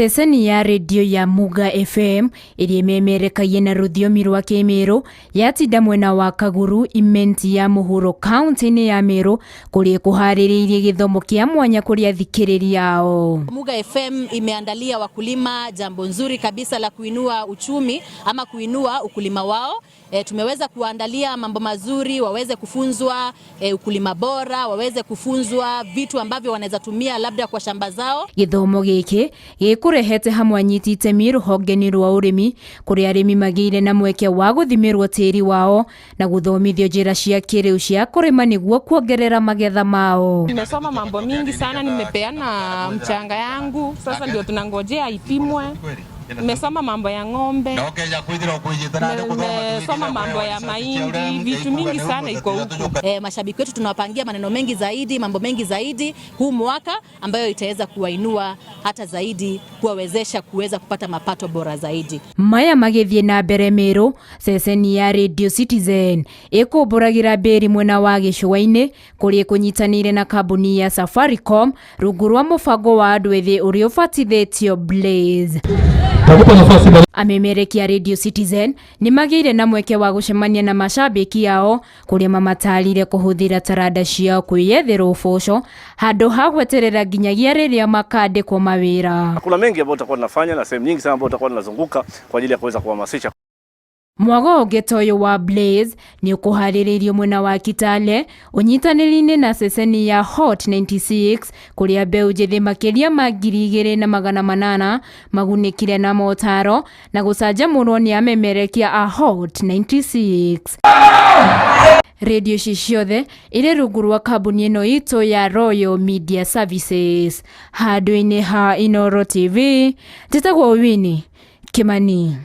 Ceceni ya redio ya Muga FM ĩrĩa ĩmemerekagia na rũthiomi rwa Kĩmĩrũ yatinda mwena wa Kaguru Imenti ya mũhuro kaunti-inĩ ya Meru kũrĩa ĩkũharĩrĩirie gĩthomo kĩa mwanya kũrĩ athikĩrĩria ao. Muga FM imeandalia wakulima jambo nzuri kabisa la kuinua uchumi ama kuinua ukulima wao. Tumeweza kuandalia mambo mazuri, waweze kufunzwa ukulima bora, waweze kufunzwa vitu ambavyo wanaweza tumia labda kwa shamba zao. Gĩthomo gĩkĩ gĩkũrehete hamwe anyiti itemi rũhonge-inĩ rwa ũrĩmi kũrĩa arĩmi magĩire na mweke wa gũthimĩrwo tĩri wao na gũthomithio njĩra cia kĩrĩu cia kũrĩma nĩguo kuongerera magetha mao. Nimesoma mambo mingi sana, nimepeana mchanga yangu, sasa ndio tunangojea ipimwe. Nimesoma mambo ya ng'ombe, nimesoma mambo ya mahindi, vitu mingi sana iko huku. Mashabiki wetu tunawapangia maneno mengi zaidi, mambo mengi zaidi huu mwaka ambayo itaweza kuwainua hata zaidi, kuwawezesha kuweza kupata mapato bora zaidi. Maya magĩthiĩ na mbere Meru, ceceni ya Radio Citizen ĩkũmbũragĩra mbĩri mwena wa gĩcũa-inĩ kũrĩa ĩkũnyitanĩire na kambuni ya Safaricom rungu rwa mũbango wa andũ ethĩ ũrĩa ũbatithĩtio Blaze. Amemerekia Radio Citizen nĩ magĩire na mweke wa gũcemania na macambĩki ao kũrĩa mamatarire kũhũthĩra taranda ciao kwĩyethera ũboco handũ ha gweterera nginyagia rĩrĩa makandĩkwo mawĩra. Kuna mengi ambayo tutakuwa tunafanya na sehemu nyingi sana ambayo tutakuwa tunazunguka kwa ajili ya kuweza kuhamasisha. Mwago ũngĩ ta ũyũ wa Blaze nĩ ũkũharĩrĩirio mwena wa Kitale ũnyitanĩri-inĩ na ceceni ya Hot 96 kũrĩa mbeũ njĩthĩ makĩria ma 2800 magunĩkire na motaro na gũcanjamũrwo nĩ amemerekia a Hot 96. Radio ici ciothe irĩ rungu rwa kambuni ĩno itũ ya Royal Media Services. Handũ-inĩ ha Inooro TV, njĩtagwo Winnie Kimani.